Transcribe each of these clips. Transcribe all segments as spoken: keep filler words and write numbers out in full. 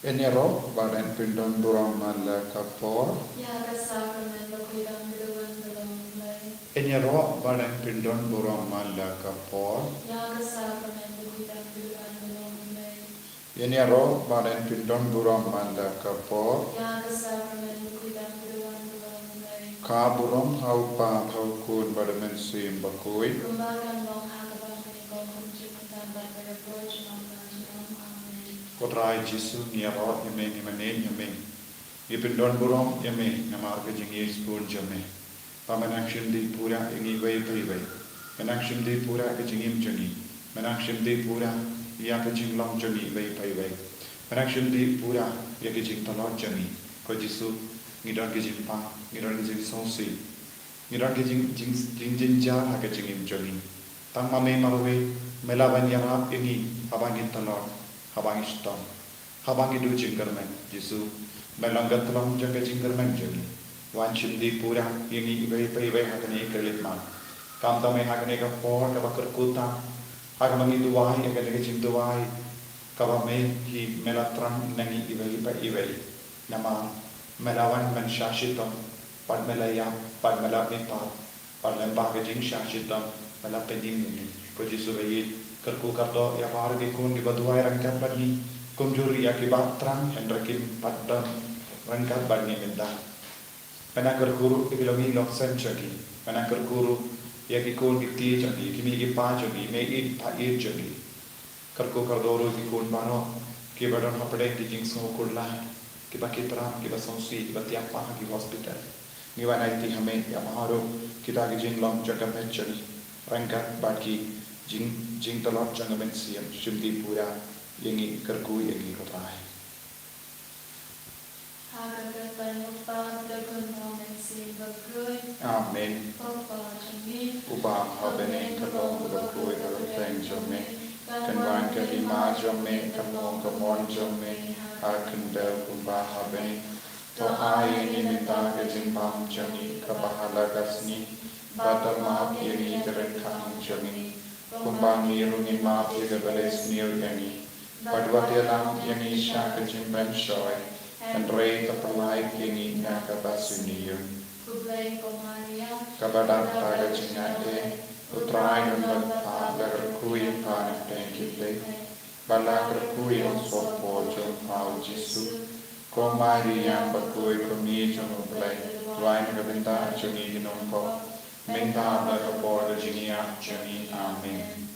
Yn ïaroh bad yn pyndon burom man la ka por. Ïa ka sakramen bakhuid dang ka duwan ka long U Blei. Yn ïaroh bad yn pyndon burom man la ka por. Ïa ka sakramen bakhuid dang ka duwan ka long U Blei. Yn ïaroh bad yn pyndon burom man la ka por. Ïa ka sakramen bakhuid dang ka duwan ka long U Blei. Ka burom ha U Pa, ha U Khun bad ha U Mynsiem Bakhuid. Kumba kan long ha kaba nyngkong, kumjuh mynta bad marwei junom junom. Amen. Ko Trai Jisu, ngi ïaroh ïa me, ngi mane ïa me, ngi pyndon burom ïa me namar ka jingïeit jong me. Ba me nang shim dih pura ïa ngi iwei pa iwei. Me nang shim dih pura ïa ka jingim jong ngi. Me nang shim dih pura ïa ka jinglong jong ngi iwei pa iwei. Me nang shim dih pura ïa ka jingtlot jong ngi. Ko Jisu, ngi don ka jingpang, ngi don ka jingsngewsih, ngi don ka jing, jing, jingjynjar ha ka jingim jong ngi. Tang ma me marwei me lah ban ïarap ïa ngi haba ngi tlot, haba ngi shitom, haba ngi duh jingkyrmen. Jisu, me long ka tlong jong ka jingkyrmen jong ngi. Wan shim dih pura ïa ngi iwei pa iwei ha kane ka leit mat. Khamtam eh ha kane ka por kaba kyrkhu tam, ha kaba ngi duwai ïa kane ka jingduwai kaba me hi me la thrang na ngi iwei pa iwei. Namar me la wan ban shah shitom, bad me la ïap, bad me la mihpat, bad lyngba ka jingshah shitom me la pynim ïa ngi. Ko Jisu ba ïeit, kyrkhu kyrdoh ïa baroh ki khun kiba duwai ryngkat bad ngi, kumjuh ruh ïa kiba thrang hynrei kim pat don ryngkat bad ngi mynta. Me nang kyrkhu ruh ïa ki longïing longsem jong ngi. Me nang kyrkhu ruh ïa ki khun ki kti jong ngi, ki mei ki pa jong ngi, mei ïeit pa ïeit jong ngi. Kyrkhu kyrdoh ruh ïa ki khun baroh kiba don hapdeng ki jingsngew kular, kiba kit ram, kiba sngewsih, kiba thiah pang ha ki hospital. Ngi wan aiti ha me ïa baroh kita ki jinglong jong ka met jong ngi, ryngkat bad ki jing, jingtlot jong ka mynsiem. Shim dih pura ïa ngi, kyrkhu ïa ngi, ko Trai. Ha ka kyrteng U Kpa, U Khun bad U Mynsiem Bakhuid. Amen. Ko Kpa jong ngi, uba ha bneng, ka long uba khuid ha ka kyrteng jong me. Kan wan ka hima jong me, kan long ka mon jong me ha khyndew kumba ha bneng. To ai ïa ngi mynta ka jingbam jong ngi kaba ha la ka sngi, bad to map ïa ngi ki ryngkat jong ngi, kumba ngi ruh ngi map ïa kiba leh sniew ïa ngi. Bad wat ïalam ïa ngi sha ka jingpynshoi, hynrei to pynlait ïa ngi na kaba sniew. Khublei ko Maria, kaba dap ha ka jingïaid, U Trai u don bad pha, la kyrkhu ïa pha na pdeng ki briew, bad la kyrkhu ïa u sohpor jong pha U Jisu. Ko Maria bakhuid, ko Mei jong U Blei, duwai na ka bynta jong ngi ki nongkop, mynta bad ha ka por ka jingïap jong ngi. Amen.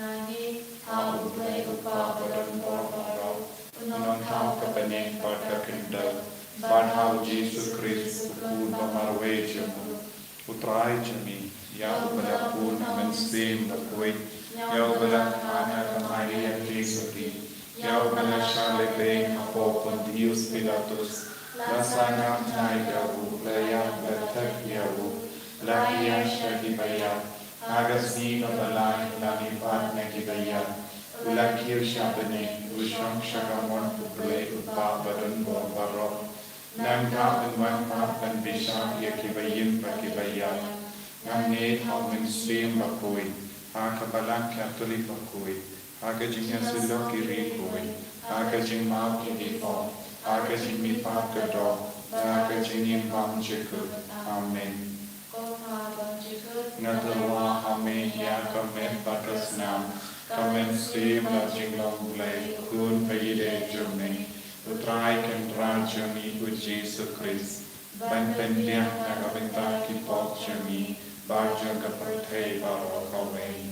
Ngi, ha U Blei U Kpa ba don bor baroh, u nongthaw ka bneng bad ka khyndew, bad ha U Jisu Khrist, u Khun ba marwei jong u, U Trai jong ngi, ïa uba la bun ha U Mynsiem Bakhuid, ïa uba la kha na ka Maria Theisotti, ïa uba la shah lehbeiñ hapoh Pontius Pilatus, la sah ngat na ka ïa u, la ïap, la thep ïa u, la hiar sha kiba ïap, ha ka sngi kaba lai la mihpat na kiba ïap, u la kiew sha bneng, u shong sha ka mon U Blei U Kpa ba don bor baroh. Nangta un wan pat ban bishar ïa kiba im bad kiba ïap. Nga ngeit ha U Mynsiem Bakhuid, ha ka Balang Katholik bakhuid, ha ka jingïasyllok ïa ki riewkhuid, ha ka jingmap ïa ki pop, ha ka jingmihpat ka doh, ha ka jingim bymjukut jong ngi. Amen. Ko Kpa bymjukut, nga tyrwa ha me ïa ka met bad ka snam, ka mynsiem bad jinglong Blei, Khun ba ïeid jong me, U Trai Kynrad jong ngi U Jisu Khrist, ban pyndiang na ka bynta ki pop jong ngi bad jong ka pyrthei baroh kawei.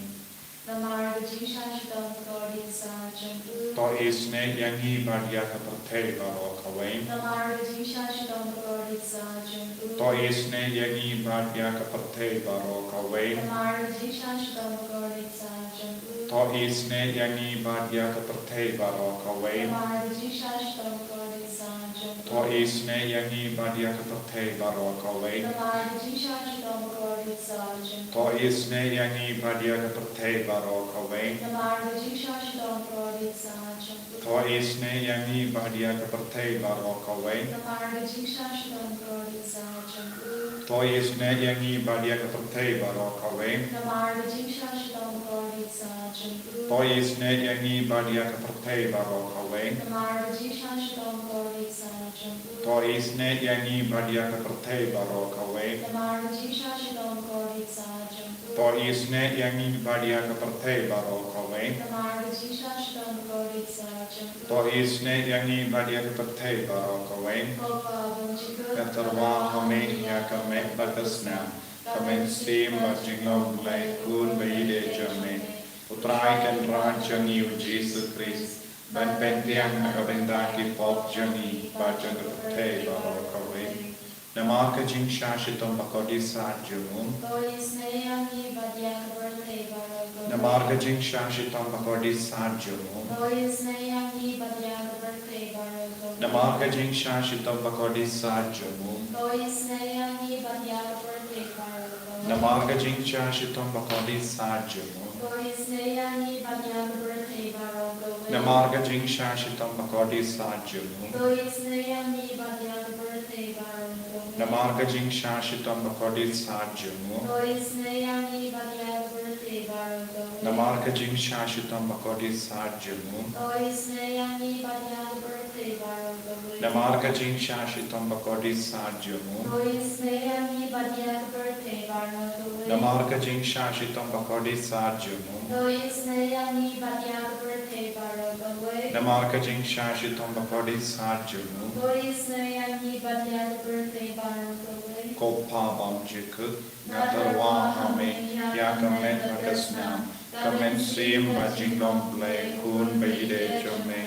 Namar ka jingshah shitom bakordit saw jong u, to isynei ïa ngi bad ïa ka pyrthei baroh kawei. Namar ka jingshah shitom bakordit saw jong u, to isynei ïa ngi bad ïa ka pyrthei baroh kawei. Namar ka jingshah shitom bakordit saw jong u, to isynei ïa ngi bad ïa ka pyrthei baroh kawei. Namar ka jingshah shitom bakordit saw jong u, to isynei ïa ngi bad ïa ka pyrthei baroh kawei. Namar ka jingshah shitom bakordit saw jong u, to isynei ïa ngi bad ïa ka pyrthei baroh kawei. Namar ka jingshah shitom bakordit saw jong u, to isynei ïa ngi bad ïa ka pyrthei baroh kawei. Namar ka jingshah shitom bakordit saw jong u, to isynei ïa ngi bad ïa ka pyrthei baroh kawei. Namar ka jingshah shitom bakordit saw jong u, To isynei ïa ngi bad ïa ka pyrthei baroh kawei. Namar ka jingshah shitom bakordit saja jong u. To isynei ïa ngi bad ïa ka pyrthei baroh kawei. Namar ka jingshah shitom bakordit saja jong u. To isynei ïa ngi bad ïa ka pyrthei baroh kawei. Namar ka jingshah shitom bakordit saja jong u. To isynei ïa ngi bad ïa ka pyrthei baroh kawei. Ko Pa ba jingkut. Nga tyrwa ha me ïa ka met bad ka snam, ka mynsiem bad jinglong Blei Khun ba ïeit jong me. U Trai Kynrad jong ngi u Jisu Khrist, ban pynbiang na ka bynta ki pop jong ngi bad jong ka pyrthei baroh kawei. Namar ka jingshah shitom bakordit saja jong u. To isynei ïa ngi bad ïa ka pyrthei baroh kawei. Namar ka jingshah shitom bakordit saja jong u. To isynei ïa ngi bad ïa ka pyrthei baroh kawei. Namar ka jingshah shitom bakordit saja jong u. To isynei ïa ngi bad ïa ka pyrthei baroh kawei. Namar ka jingshah shitom bakordit saja jong u. To isynei ïa ngi bad ïa ka pyrthei baroh kawei. Namar ka jingshah shitom bakordit saja jong u. To isynei ïa ngi bad ïa ka pyrthei baroh kawei. Namar ka jingshah shitom bakordit saja jong u. To isynei ïa ngi bad ïa ka pyrthei baroh kawei. Namar ka jingshah shitom bakordit saja jong u. To isynei ïa ngi bad ïa ka pyrthei baroh kawei. Namar ka jingshah shitom bakordit saja jong u. To isynei ïa ngi bad ïa ka pyrthei baroh kawei. Namar ka jingshah shitom bakordit saja jong u. To isynei ïa ngi bad ïa ka pyrthei baroh kawei. Namar ka jingshah shitom bakordit saja jong u. To isynei ïa ngi bad ïa ka pyrthei baroh kawei. Ko Pa ba jingkut, nga tyrwa ha me ïa ka met bad ka snam, ka mynsiem bad jinglong Blei Khun ba ïeit jong me.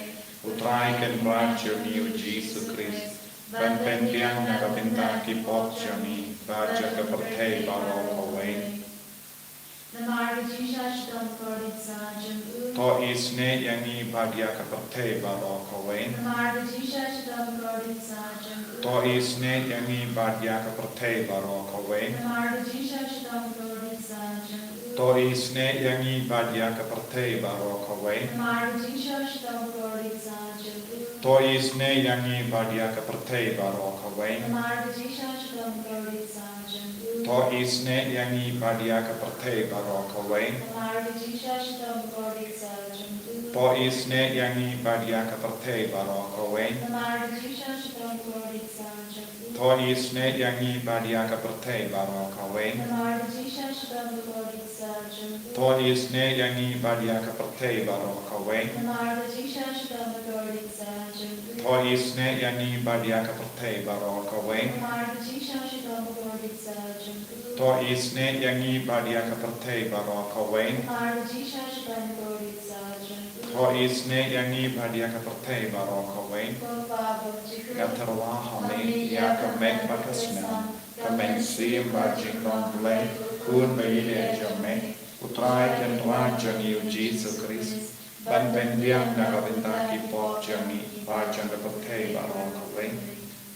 U Trai Kynrad jong ngi u Jisu Khrist, ban pynbiang na ka bynta ki pop jong ngi bad jong ka pyrthei baroh kawei. Namar ka jingshah shitom bakordit saja jong u. To isynei ïa ngi bad ïa ka pyrthei baroh kawei. Namar ka jingshah shitom bakordit saja jong u. To isynei ïa ngi bad ïa ka pyrthei baroh kawei. Namar ka jingshah shitom bakordit saja jong u. To isynei ïa ngi bad ïa ka pyrthei baroh kawei. Namar ka jingshah shitom bakordit saja jong u. To isynei ïa ngi bad ïa ka pyrthei baroh kawei. Namar ka jingshah shitom bakordit saja jong u. To isynei ïa ngi bad ïa ka pyrthei baroh kawei. Namar ka jingshah shitom bakordit saja jong u. To isynei ïa ngi bad ïa ka pyrthei baroh kawei. Namar ka jingshah shitom bakordit saja jong u. To isynei ïa ngi bad ïa ka pyrthei baroh kawei. Namar ka jingshah shitom bakordit saja jong u. To isynei ïa ngi bad ïa ka pyrthei baroh kawei. Namar ka jingshah shitom bakordit saja jong u. To isynei ïa ngi bad ïa ka pyrthei baroh kawei. Namar ka jingshah shitom bakordit saja jong u. To isynei ïa ngi bad ïa ka pyrthei baroh kawei. Namar ka jingshah shitom bakordit saja jong u. To isynei ïa ngi bad ïa ka pyrthei baroh kawei. Ko Pa ba jingkut, nga tyrwa ha me ïa ka met bad ka snam, ka mynsiem bad jinglong Blei Khun ba ïeit jong me. U Trai Kynrad jong ngi u Jisu Khrist, ban pynbiang na ka bynta ki pop jong ngi bad jong ka pyrthei baroh kawei.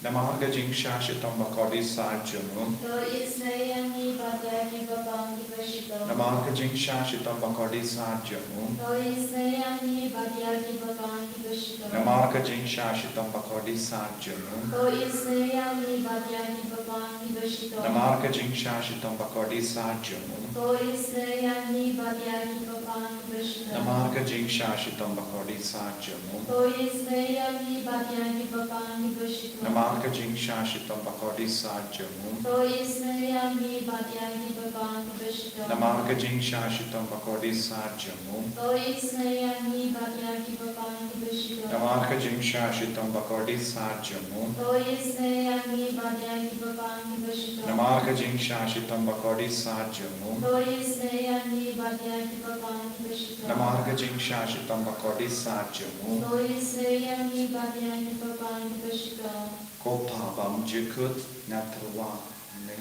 Namar ka jingshah shitom bakordit saja jong u. To isynei ïa ngi bad ïa ki bapang kiba shitom. Namar ka jingshah shitom bakordit saja jong u. To isynei ïa ngi bad ïa ki bapang kiba shitom. Namar ka jingshah shitom bakordit saja jong u. To isynei ïa ngi bad ïa ki bapang kiba shitom. Namar ka jingshah shitom bakordit saja jong u. To isynei ïa ngi bad ïa ki bapang kiba shitom. Namar ka jingshah shitom bakordit saja jong u. To isynei ïa ngi bad ïa ki bapang kiba shitom. Namar ka jingshah shitom bakordit saja jong u. To isynei ïa ngi bad ïa ki bapang kiba shitom. Namar ka jingshah shitom bakordit saja jong u. To isynei ïa ngi bad ïa ki bapang kiba shitom. Namar ka jingshah shitom bakordit saja jong u. To isynei ïa ngi bad ïa ki bapang kiba shitom. Namar ka jingshah shitom bakordit saja jong u. To isynei ïa ngi bad ïa ki bapang kiba shitom. Namar ka jingshah shitom bakordit saja jong u. To isynei ïa ngi bad ïa ki bapang kiba shitom. Ko Pa ba jingkut, nga tyrwa ha me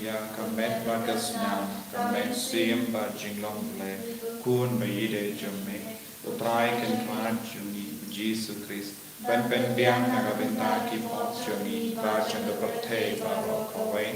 ïa ka met bad ka snam, ka mynsiem bad jinglong Blei Khun ba ïeit jong me. U Trai Kynrad jong ngi u Jisu Khrist, ban pynbiang na ka bynta ki pop jong ngi bad jong ka pyrthei baroh kawei.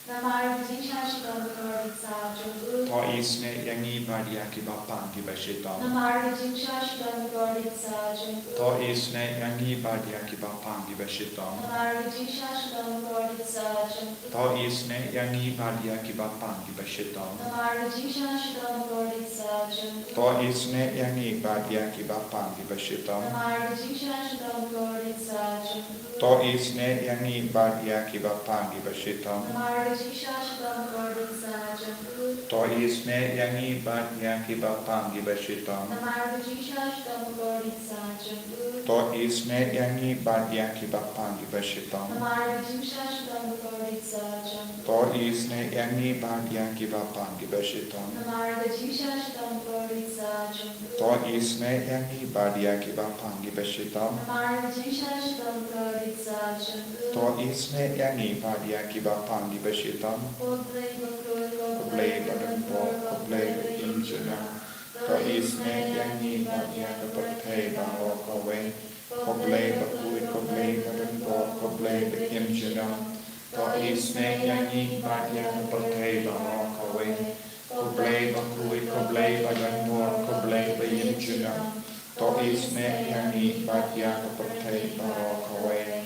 Namar ka jingshah shitom bakordit saw jong u. To isynei ïa ngi bad ïa kiba pang kiba shitom. Namar ka jingshah shitom bakordit saw jong u. To isynei ïa ngi bad ïa kiba pang kiba shitom. Namar ka jingshah shitom bakordit saw jong u. To isynei ïa ngi bad ïa kiba pang kiba shitom. Namar ka jingshah shitom bakordit saw jong u. To isynei ïa ngi bad ïa kiba pang kiba shitom. Namar ka jingshah shitom bakordit saw jong u. To isynei ïa ngi bad ïa kiba pang kiba shitom. Namar ka jingshah shitom bakordit saw jong u. To isynei ïa ngi bad ïa kiba pang kiba shitom. Namar ka jingshah shitom bakordit saw jong u. To isynei ïa ngi bad ïa kiba pang kiba shitom. Namar ka jingshah shitom bakordit saw jong u. To isynei ïa ngi bad ïa kiba pang kiba shitom. Namar ka jingshah shitom bakordit saw jong u. To isynei ïa ngi bad ïa kiba pang kiba shitom. Namar ka jingshah shitom bakordit saw jong u. To isynei ïa ngi bad ïa kiba pang kiba shitom. Ko Blei bakhuid, ko Blei badonbor, ko Blei ba im junom. To isynei ïa ngi bad ïa ka pyrthei baroh kawei. Ko Blei bakhuid, ko Blei badonbor, ko Blei ba im junom. To isynei ïa ngi bad ïa ka pyrthei baroh kawei. Ko Blei bakhuid, ko Blei badonbor, ko Blei ba im junom. To isynei ïa ngi bad ïa ka pyrthei baroh kawei.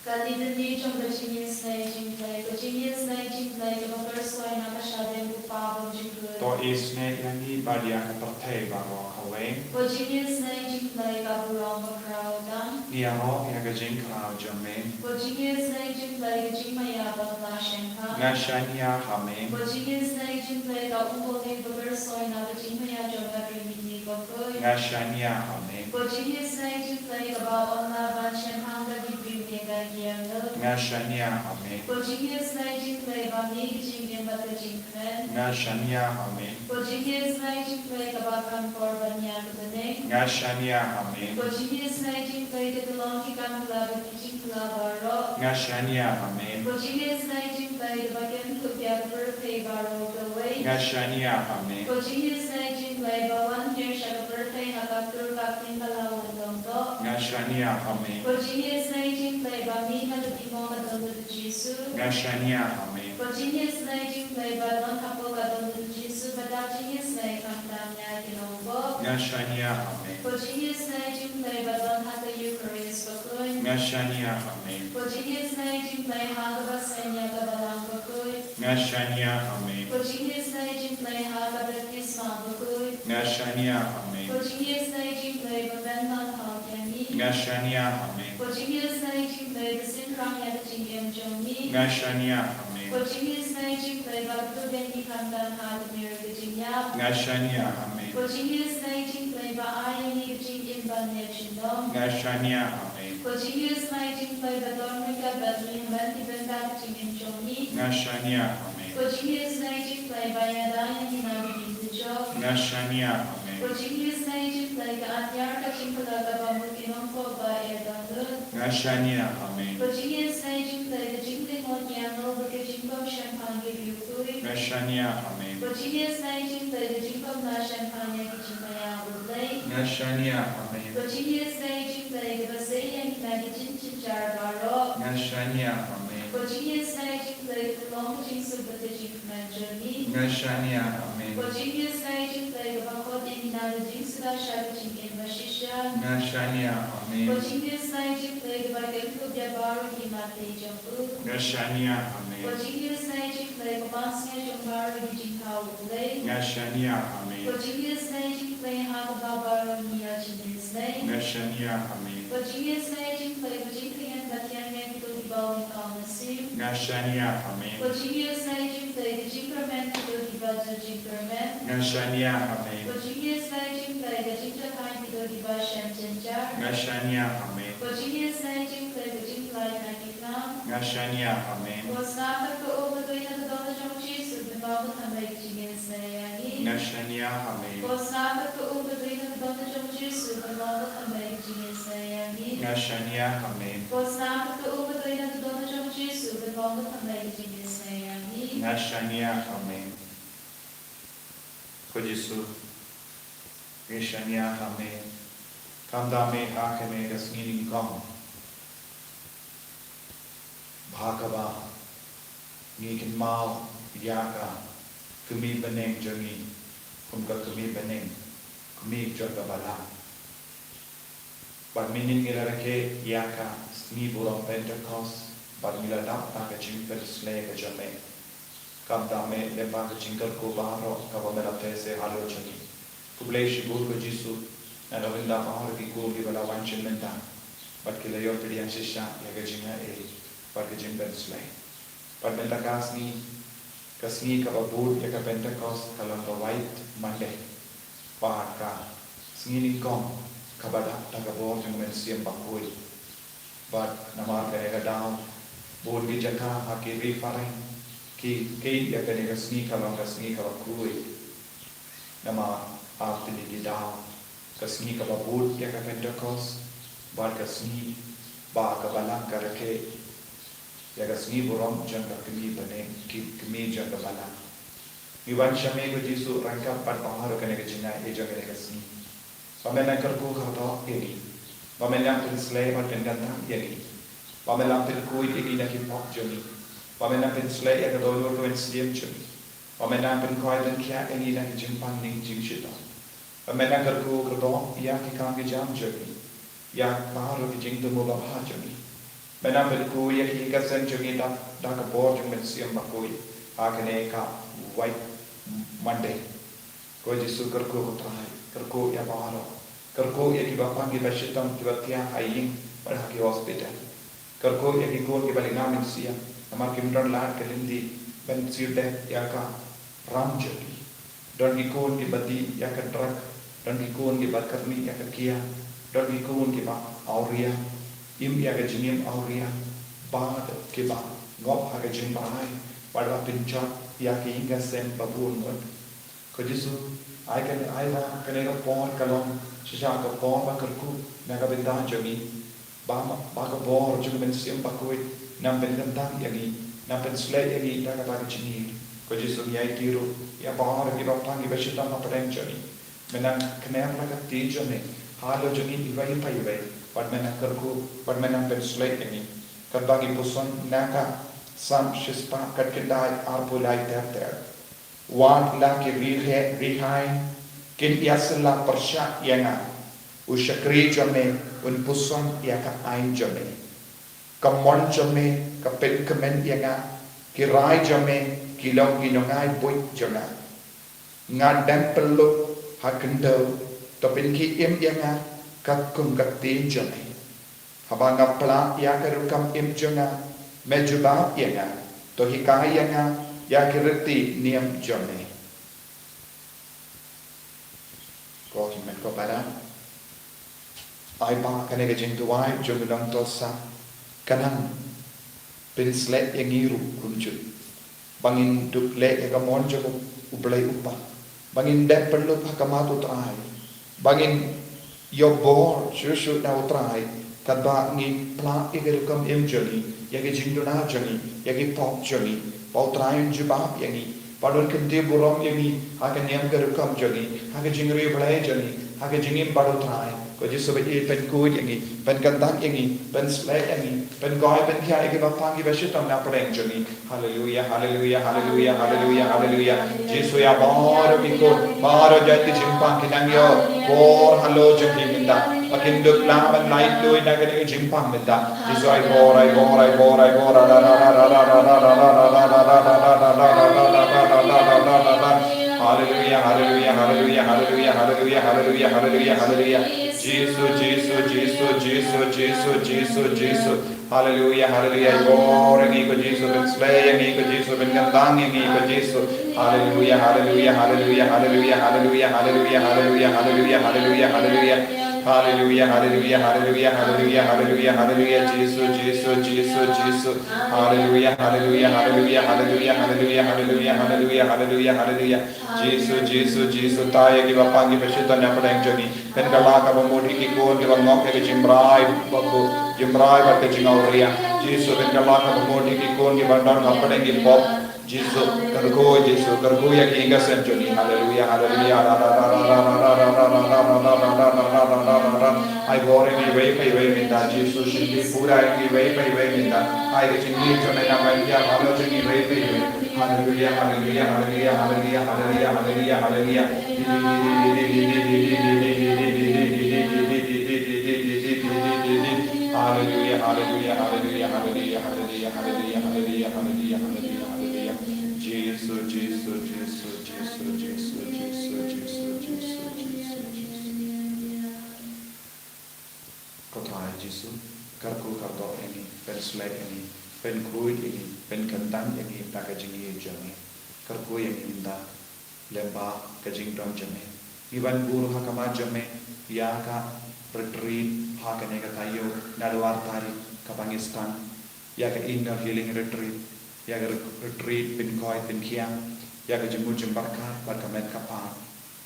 Kane ka dei ka jingïasynei jingtlei, ka jingïasynei jingtlei kaba pyrshah na ka shadem u Kpa bymjukut. To isynei ïa ngi bad ïa ka pyrthei baroh kawei. Ka jingïasynei jingtlei ka burom bakhraw tam. Ngi ïaroh ïa ka jingkhraw jong me. Ka jingïasynei jingtlei ka jingmaïa ba la shemphang. Nga shaniah ha me. Ka jingïasynei jingtlei ka u Olive ba pyrshah na ka jingmaïa jong ka Trinity bakhuid. Nga shaniah ha me. Ka jingïasynei jingtlei kaba ong la ban shemphang da ki briew ne da ki angel. Nga shaniah ha me. Ka jingïasynei jingtlei ba mih ka jingim bad ka jingkmen. Nga shaniah ha me. Ka jingïasynei jingtlei kaba kham por ban ïa ka bneng. Nga shaniah ha me. Ka jingïasynei jingtlei ka tyllong ki kam kylla bad ki jingkylla baroh. Nga shaniah ha me. Ka jingïasynei jingtlei kaba kyntuh ïa ka pyrthei baroh kawei. Nga shaniah ha me. Ka jingïasynei jingtlei ba wan hiar sha ka pyrthei ha ka ktur ka ktien ka la wan long doh. Nga shaniah ha me. Ka jingïasynei jingtlei ba mih na ka thikna ka don da u Jisu. Nga shaniah ha me. Ka jingïasynei jingtlei ba don hapoh ka don da u Jisu ba da jingïasynei khamtam ïa ki nongbok. Nga shaniah ha me. Ka jingïasynei jingtlei ba don ha ka Eukharist bakhuid. Nga shaniah ha me. Ka jingïasynei jingtlei ha kaba saiñ ïa ka balang bakhuid. Nga shaniah ha me. Ka jingïasynei jingtlei ha ka baptisma bakhuid. Nga shaniah ha me. Ka jingïasynei jingtlei ba pynlong thaw ïa ngi. Nga shaniah ha me. Ka jingïasynei jingtlei ba synrang ïa ka jingim jong ngi. Nga shaniah ha me. Ka jingïasynei jingtlei ba kyrkhu ïa ngi khamtam ha ka mir ka jingïap. Nga shaniah ha me. Ka jingïasynei jingtlei ba ai ïa ngi ka jingim ban leit shyndong. Nga shaniah ha me. Ka jingïasynei jingtlei ba don ryngkat bad ngi ha man ki bynta ka jingim jong ngi. Nga shaniah ha me. Ka jingïasynei jingtlei ba ïada ïa ngi na ka bynta jong. Nga shaniah ha me. Ka jingïasynei jingtlei ka atiar ka jingkylla kaba mut ki nongpop ba ïadon lut. Nga shaniah ha me. Ka jingïasynei jingtlei ka jinglyngngoh ki angel bad ka jingpynshemphang ki riewkhuid. Nga shaniah ha me. Ka jingïasynei jingtlei ka jingpynlah shemphang ïa ki jingmaïa U Blei. Nga shaniah ha me. Ka jingïasynei jingtlei kaba sei ïa ngi na ki jingjynjar baroh. Nga shaniah ha me. Ka jingïasynei jingtlei ka long ka jingsuk bad ka jingkmen jong ngi. Nga shaniah ha me. Ka jingïasynei jingtlei kaba khot ïa ngi na ka jingsuk sha ka jingim ba shisha. Nga shaniah ha me. Ka jingïasynei jingtlei kaba kynkup ïa baroh ki mat jong u. Nga shaniah ha me. Ka jingïasynei jingtlei ka pansngiat jong baroh ki jingthaw U Blei. Nga shaniah ha me. Ka jingïasynei jingtlei ha kaba baroh ngi ïa jingïasynei. Nga shaniah ha me. Ka jingïasynei jingtlei ka jingkyrmen ba thiang ïa kito kiba wan ka mynsiem. Nga shaniah ha me. Ka jingïasynei jingtlei ka jingkyrmen kito kiba jot jingkyrmen. Nga shaniah ha me. Ka jingïasynei jingtlei ka jingjahai kito kiba shem jynjar. Nga shaniah ha me. Ka jingïasynei jingtlei ka jingpyllait na ki Nga shaniah ha me. Ko Sna Kynrad uba dei na ka dohnud jong u Jisu, pynlong ko thymmei ka jingïasynei ïa ngi. Nga shaniah ha me. Ko Sna Kynrad uba dei na ka dohnud jong u Jisu, pynlong ko thymmei ka jingïasynei ïa ngi. Nga shaniah ha me. Ko Sna Kynrad uba dei na ka dohnud jong u Jisu, pynlong ko thymmei ka jingïasynei ïa ngi. Nga shaniah ha me. Ko Jisu, ngi shaniah ha me, khamtam me ha kane ka sngi nyngkong, ba ha kaba Ngi kynmaw ïa ka kmie bneng jong ngi kum ka kmie bneng, kmie jong ka balang. Bad mynnin ngi la rakhe ïa ka sngi burom Pentekost, bad ngi la dap da ka jingpynsleh ka jong me. Khamtam me lyngba ka jingkyrkhu baroh kaba me la pynsleh halor jong ngi. Khublei shibun ko Jisu, na ka bynta baroh ki khun kiba la wan sha mynta, bad ki la ïoh pdiang shisha ïa ka jingaiei bad ka jingpynsleh. Bad mynta ka sngi, ka sngi kaba bud ïa ka Pentekost ka long ka White Monday. Bad ka sngi nyngkong kaba dap da ka bor jong u Mynsiem Bakhuid. Bad namar kane ka daw, bun ki jaka ha ki ri phareng ki khot ïa kane ka sngi ka long ka sngi kaba khuid. Namar ha kine ki daw, ka sngi kaba bud ïa ka Pentekost, bad ka sngi ba ka balang ka rakhe ïa ka sngi burom jong ka kmie bneng, ki kmie jong ka balang. Ngi wan sha me ko Jisu ryngkat bad baroh kane ka jingaiei jong kane ka sngi. Ba men nang kyrkhu kyrdoh ïa ngi. Ba men nang pynsleh bad pynkyntang ïa ngi. Ba men nang pynkhuid ïa ngi na ki pop jong ngi. Ba men nang pynsleh ïa ka dohnud ka mynsiem jong ngi. Ba men nang pynkhuid pynkhiah ïa ngi na ki jingpang jingshitom. Ba men nang kyrkhu kyrdoh ïa ki kam ki jam jong ngi, ïa baroh ki jingthmu babha jong ngi. Men nang pynkhuid ïa ki ïing ki sem jong ngi da, da ka bor jong u Mynsiem Bakhuid ha kane ka White Monday. Ko Jisu, kyrkhu ko Trai, kyrkhu ïa baroh. Kyrkhu ïa kiba pang kiba shitom, kiba thiah ha ïing bad ha ki hospital. Kyrkhu ïa ki khun kiba lyngngoh mynsiem namar kim don lad ka lynti ban siew dep ïa ka ram jong ki. Don ki khun kiba dih ïa ka drug, don ki khun kiba kyrmih ïa ka kia, don ki khun kiba awria, im ïa ka jingim awria, bad kiba ngop ha ka jingbrai, bad ba pynjot ïa ka ïing ka sem ba bun mut. Ko Jisu, ai kane, ai ba kane ka por ka long shisha ka por ba kyrkhu na ka bynta jong ngi. Ba, ba ka bor jong u Mynsiem Bakhuid nang pynkyntang ïa ngi, nang pynsleh ïa ngi da kata ka jingngeit. Ko Jisu, ngi aiti ruh ïa baroh kiba pang kiba shitom hapdeng jong ngi. Men nang kner la ka kti jong me halor jong ngi iwei pa iwei, bad men nang kyrkhu, bad men nang pynsleh ïa ngi. Katba ngi puson na ka Salm shispah khatkhyndai, arphew lai ter ter. Wat la ki ri heh ri hain kin ïasylla pyrshah ïa nga, u shakri jong me un puson ïa ka aiñ jong me. Ka mon jong me ka pynkmen ïa nga, ki rai jong me ki long ki nongai buit jong nga. Nga dem pynlut ha khyndew, to pynkhie im ïa nga katkum ka ktien jong me. Haba nga plah ïa ka rukom im jong nga, me jubab ïa nga, to hikai ïa nga ïa ki riti niam jong me. Ko hynmen ko para, ai ba kane ka jingduwai jong u Nongthoh Sam ka nang pynsleh ïa ngi ruh kumjuh. Ba ngin dup leh ïa ka mon jong u Blei u Kpa. Ba ngin dep pynlut ha khmat u Trai. Ba ngin ïoh bor shuh shuh na u Trai. Katba ngi plah ïa ka rukom im jong ngi, ïa ka jingduna jong ngi, ïa ki pop jong ngi. Ba u Trai un jubab ïa ngi. Ba un kyntiew burom ïa ngi ha ka niam ka rukom jong ngi, ha ka jingriewblei jong ngi, ha ka jingim bad u Trai. Ko Jisu, ba i pynkhuid ïa ngi, pynkyntang ïa ngi, pynsleh ïa ngi, pynkhuid pynkhiah ïa kiba pang kiba shitom na pdeng jong ngi. Haleluia, haleluia, haleluia, haleluia, haleluia. Jisu, ïa baroh ki khun, baroh jait ki jingpang ki nang ïoh bor halor jong ki mynta. Ba kin dup lah ban lait luid na kane ka jingpang mynta. Jisu, ai bor, ai bor, ai bor, ai bor. Haleluia, haleluia, haleluia, haleluia, haleluia, haleluia, haleluia, haleluia. Jisu, Jisu, Jisu, Jisu, Jisu, Jisu. Haleluia, haleluia. Ai bor ïa ngi ko Jisu, pynsleh ïa ngi ko Jisu, pynkyntang ïa ngi ko Jisu. Haleluia, haleluia, haleluia, haleluia, haleluia, haleluia, haleluia, haleluia, haleluia. Haleluia, haleluia, haleluia, haleluia, haleluia, haleluia. Jisu, Jisu, Jisu, Jisu. Haleluia, haleluia, haleluia, haleluia, haleluia, haleluia, haleluia, haleluia, haleluia. Jisu, Jisu, Jisu, tai ïa kiba pang kiba shitom na pdeng jong ngi. Pynkylla kaba mut ïa ki khun kiba ngop ïa ka jingbrai bakhuid, jingbrai bad ka jingawria. Jisu, pynkylla kaba mut ïa ki khun kiba don hapdeng ki pop. Jisu, kyrkhu Jisu, kyrkhu ïa ki ïing ki sem jong ngi. Haleluia, haleluia. Ai bor ïa ngi iwei pa iwei mynta Jisu, shim pura ïa ngi iwei pa iwei mynta. Ai ka jingim jong ngi na ka ïa ka jong ngi iwei pa iwei. Haleluia, haleluia, haleluia. Haleluia, haleluia, haleluia, haleluia, haleluia, haleluia, haleluia, haleluia, haleluia, haleluia, haleluia. Jisu, Jisu, Jisu, Jisu, Jisu, Jisu, Jisu, Jisu, Jisu, Jisu. Ko Trai Jisu, kyrkhu kyrdoh ïa ngi, pynshlei ïa ngi, pynkhuid ïa ngi, pynkyntang ïa ngi da ka jingïeit jong ngi. Kyrkhu ïa ngi mynta. Lyngba ka jingdon jong me, ngi ban buh ha khmat jong me ïa ka retreat ha kane ka taïew, na dwar tarik kaba ngi sdang, ïa ka inner healing retreat, ïa ka retreat pynkoit pynkhiah, ïa ka jingmut jingpyrkhat bad ka met ka phad.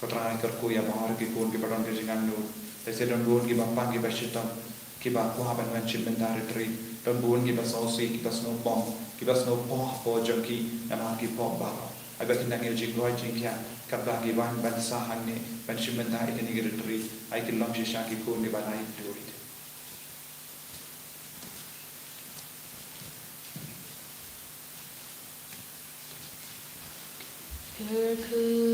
Ko Trai, kyrkhu ïa baroh ki khun kiba don ka jingangnud, lehse don bun kiba pang kiba shitom, kiba kwah ban wan shim bynta retreat. Don bun kiba sngewsih, kiba sngewbom, kiba sngewpoh hapoh jong ki namar ki pop baroh. Ai ba kin nang ïoh jingkoit jingkhiah katba ki wan ban sah hangne ban shim bynta ïa kane ka retreat. Ai kin long shisha ki khun kiba laitluid. Kyrkhu